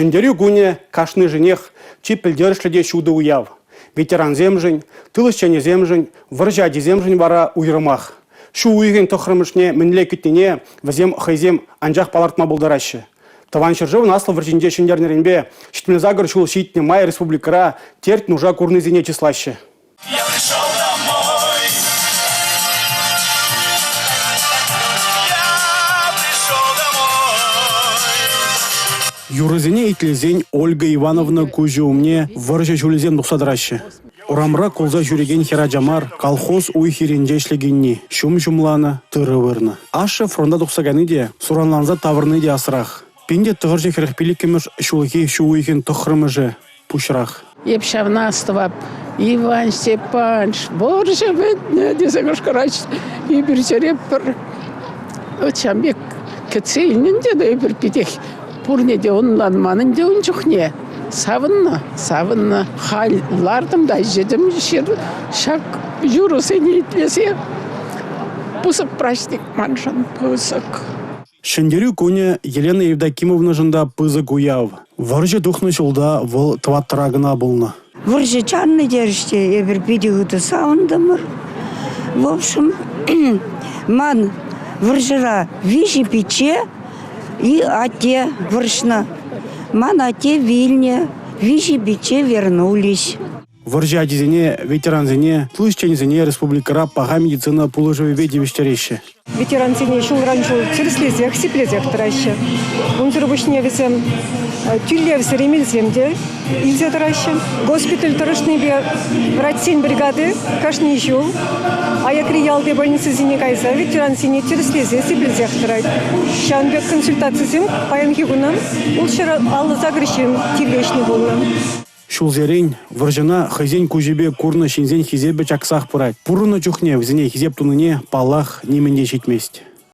Ҫӗнтерӳ кунӗ кашнишӗнех чи пӗлтерӗшлӗ те ҫутӑ уяв. Ветерансемшӗн, тыл ӗҫченӗсемшӗн, вӑрҫӑ ачисемшӗн вара уйрӑмах. Ҫу уйӑхӗн тӑххӑрмӗшне мӗнле кӗтнине вӗсем хӑйсем анчах палӑртма пултараҫҫӗ. Тӑван ҫӗршывӑн Аслӑ вӑрҫинче ҫӗнтернӗренпе 78 ҫул ҫитнӗ май республикӑра терт-нуша курнисене чыслаҫҫӗ. Я пришел домой. Я пришел домой. Юрӑсене итлесен Ольга Ивановна куҫӗ умне вӑрҫӑ ҫулӗсем тухса тӑраҫҫӗ. Урамра кулса ҫӳрекен хӗрача мар, колхоз уй-хирӗнче ӗҫлекенни, ҫум ҫумланӑ, тырӑ вырнӑ. Ашшӗ фронта тухса кайни те, суранланса таврӑнни те асрах. 1945-мӗш ҫулхи ҫу уйӑхӗн 9-мӗшӗ пуҫрах. Эп ҫавна астӑвап. Иван Степанович, вӑрҫӑ пӗтнӗ тесе кӑшкӑраҫ. Эпир чӗре пӗр ҫавӑн пек кӗтсе илнӗ ӗнтӗ эпир питех пурне те ӑнланман ӗнтӗ ун чухне. Савӑннӑ, савӑннӑ. Халь лартӑм та йӗтӗм ҫак юрӑсене итлесе. Пысӑк праҫник маншӑн, пысӑк. Ҫӗнтерӳ кунӗ Елена Евдокимовнӑшӑн та пысӑк уяв. Вӑрҫӑ тухнӑ ҫулта вӑл тӑваттӑра кӑна пулнӑ. Вӑрҫӑ чарнӑ терӗҫ те эпир питӗ хытӑ савӑнтӑмӑр. В общем, ман вӑрҫӑра виҫӗ пичче и атте вӑрҫнӑ. Ман атте вилнӗ, виҫӗ пичче вернулись. Вӑрҫӑ ачисене, ветерансене, тыл ӗҫченӗсене республикӑра паха медицина пулӑшӑвӗпе тивӗҫтереҫҫӗ. Ветерансене ҫулран-ҫул тӗрӗслесех, сиплесех тӑраҫҫӗ. Унсӑр пуҫне вӗсем тӳлевсӗр эмелсем те илсе тӑраҫҫӗ. Госпиталь тӑрӑшнипе врачсен бригади кашни ҫул аякри ялти больницӑсене кайса ветерансене тӗрӗслесе, сиплесех тӑрать. Ҫавӑн пек консультацисем паянхи куна 658 ҫын тивлеҫнӗ пулнӑ. Ҫулсерен вӑрҫӑна хӑйсен куҫӗпе курнӑ ҫынсен хисепӗ чаксах пырать. Пурӑннӑ чухне вӗсене хисеп тунине, паллах, нимӗн те ҫитмест.